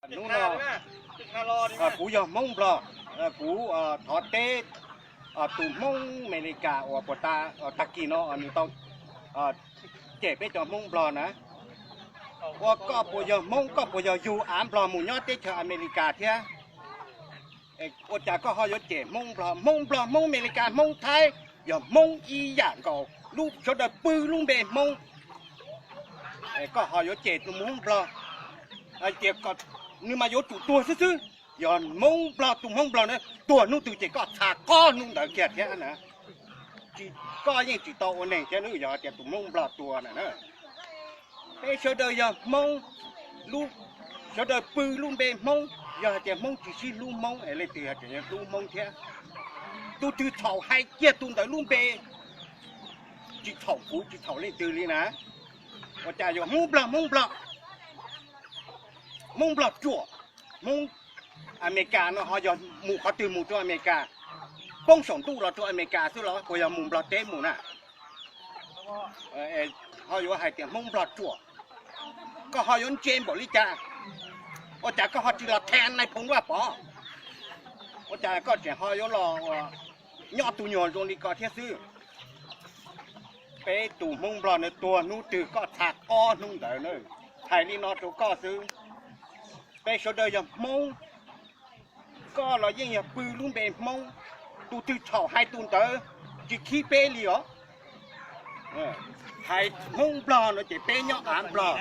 Hnub no kuv yog Hmoob Nplog, kuv thov teb tus Hmoob Amelikas uas puas tas, tag kis no nws tau cem peb cov Hmoob Nplog na. Ua koj puas yog Hmoob, koj puas yog yug av Nplog mus nyob teb chaws Amelikas thiab? Ua cas koj ho yuav cem Hmoob Nplog? Hmoob Nplog, Hmoob Amelikas, Hmoob Thaib, yog Hmoob ib yam nkaus, lub sawv daws pw lub npe Hmoob. Koj ho yuav cem tus Hmoob Nplog? Tias nws mas yuav tsum tuag xwb xwb. Yog Hmoob Nplog, tus Hmoob Nplog na tuag hnub twg ces koj txha qob hnub ntawd kiag thiab na. Tsis, koj yeej tsis tau ua neeg thiab nawb yog tias tus Hmoob Nplog tuag na. Peb sawv daws yog Hmoob, lub, sawv daws pw lub npe Hmoob, yog hais tias Hmoob tsis sib hlub Hmoob es leej twg hais tias yuav hlub Hmoob thiab? Tus twg txhaum hais kiag tus ntawd lub npe, tsis txhaum kuv tsis txhaum leej twg li na. Ua cas yog Hmoob Nplog, Hmoob Nplog, Hmoob Nplog ruam, Hmoob Amelikas no ho yog mus qhov twg mus rau Amelikas? Poob saum ntuj los rau Amelikas xwb los puas yog mus Nplog teb mus na? Ho yuav hais tias Hmoob Nplog ruam, koj ho yuav ntse npaum li cas? Ua cas koj ho tsis los thee Nais Phoo Vaj Pov? Ua cas koj tseem ho yuav los nyob tus nyuag zoo li ko thiab xwb? Peb tus Hmoob Nplog na tuag hnub twg koj txha qob hnub ntawd na. Hais li no rau koj xwb, peb sawv daws yog Hmoob, koj los yeej yog pw lub npe Hmoob. Tus twg txhaum hais tus ntawd, tsis khib peb li os. Hais Hmoob Nplog no ces peb nyob av Nplog,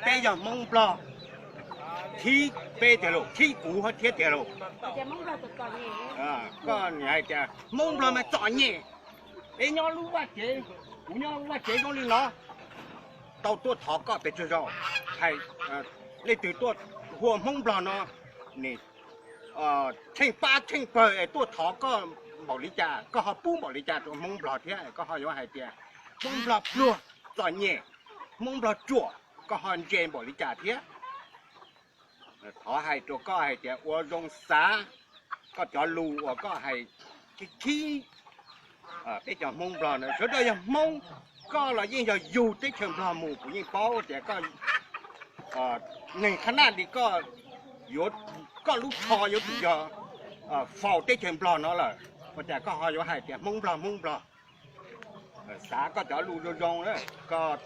peb yog Hmoob Nplog. Khib peb tiag lauj, khib kuv thiab tiag lauj. Koj hais tias Hmoob Nplog mas txom nyem, peb nyob lub vaj tsev, kuv nyob lub vaj tsev zoo li no, tau tuaj thov koj pes tsawg zaus, hais leej twg tuaj hu Hmoob Nplog no, nim tsheej pab tsheej pawg es tuaj thov koj npaum li cas, koj ho pub npaum li cas rau Hmoob Nplog thiab, koj ho yuav hais tias Hmoob Nplog pluag txom nyem, Hmoob Nplog ruam, koj ho ntse npaum li cas thiab? Thov hais rau koj hais tias ua zoo xav koj cov lus uas koj hais khib khib peb cov Hmoob Nplog na. Sawv daws yog Hmoob, koj los yeej yog yug teb chaws Nplog mus, kuv yeej paub tias koj neeg qhab naj li koj, yuav, koj lub tsho yuav tsum yog faus teb chaws Nplog no lawm, ua cas koj ho yuav hais tias Hmoob Nplog, Hmoob Nplog? Xav koj cov lus zoo zoo, koj,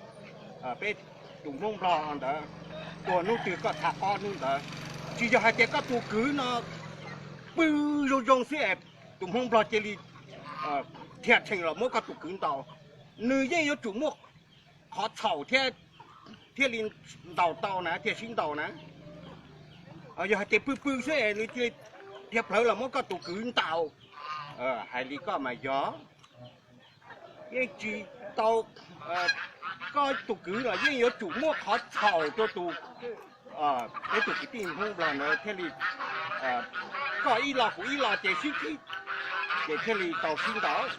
peb tus Hmoob Nplog ntawd tuag hnub twg koj txha qob hnub ntawd. Tsis yog hais tias koj tus kwv no pw zoo zoo xwb es tus Hmoob Nplog cia li dhia tsheej los muab koj tus kwv ntaus. Nws yeej yuav tsum muaj qhov txhaum thiab, thiaj li ntaus tau na, thiaj sib ntaus na. Yog hais tias pw pw xwb es nws cia li dhia plawv los muab koj tus kwv ntaus, hais li koj mas yog yeej tsis tau, koj tus kwv los yeej yuav tsum muaj qhov txhaum rau tus, peb tus kwv tij Hmoob Nplog ntawd thiaj li, koj ib lo kuv ib lo ces sib khib, ces thiaj li tau sib ntaus.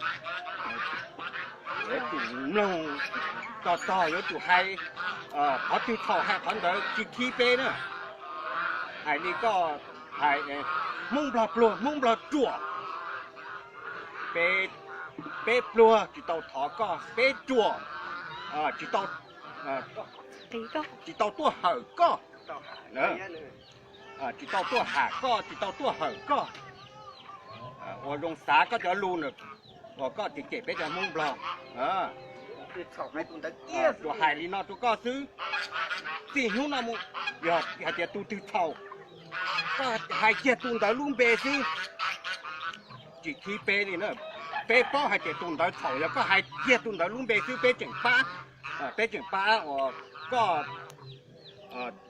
Yuav tsum mloog tog tog, yuav tsum hais, qhov twg txhaum hais qhov ntawd, tsis khib peb na. Hais li koj hais, Hmoob Nplog pluag, Hmoob Nplog ruam. Peb pluag tsis tau thov koj, peb ruam tsis tau, tsis tau tuaj hawm koj, tsis tau tuaj ham koj, tsis tau tuaj hawm koj. Ua zoo xav koj cov lus uas koj cem cem peb cov Hmoob Nplog. Tsuas hais li no rau koj xwb. Txij hnub no mus, yog hais tias tus twg txhaum, koj hais kiag tus ntawd lub npe xwb, tsis khib peb li na. Peb paub hais tias tus ntawd txhaum, yog koj hais kiag tus ntawd lub npe xwb peb tseem pab, peb tseem pab uas koj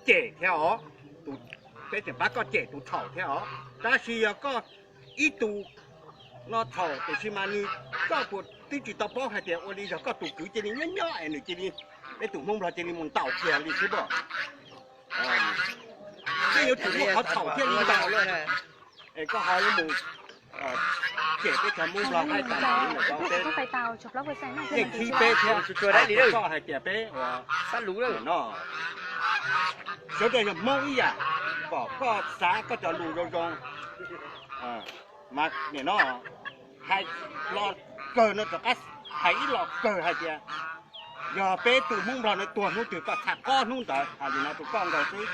cem thiab os, peb tseem pab koj cem tus txhaum thiab os. Tab sis yog koj ib tus no txhaum tiam sis mas nws, koj puas twb tsis tau paub hais tias ua li yog koj tus kwv cia li nyob nyob es nws cia li, peb tus Hmoob Nplog cia li mus ntaus kiag li xwb pob. Peb yuav tsum muaj qhov txhaum thiaj li ntaus. Es koj ho yuav mus cem peb cov Hmoob Nplog thaib tas li ntawm ko, yeej khib peb thiab. Koj hais tias peb uas no, sawv daws yog Hmoob ib yam, kom koj xav koj cov lus zoo zoo. Mas nim no hais los kawg no rov qab hais ib los kawg hais tias yog peb tus Hmoob Nplog no tuag hnub twg koj txha qob hnub ntawd. Hais li no rau koj nkaus xwb.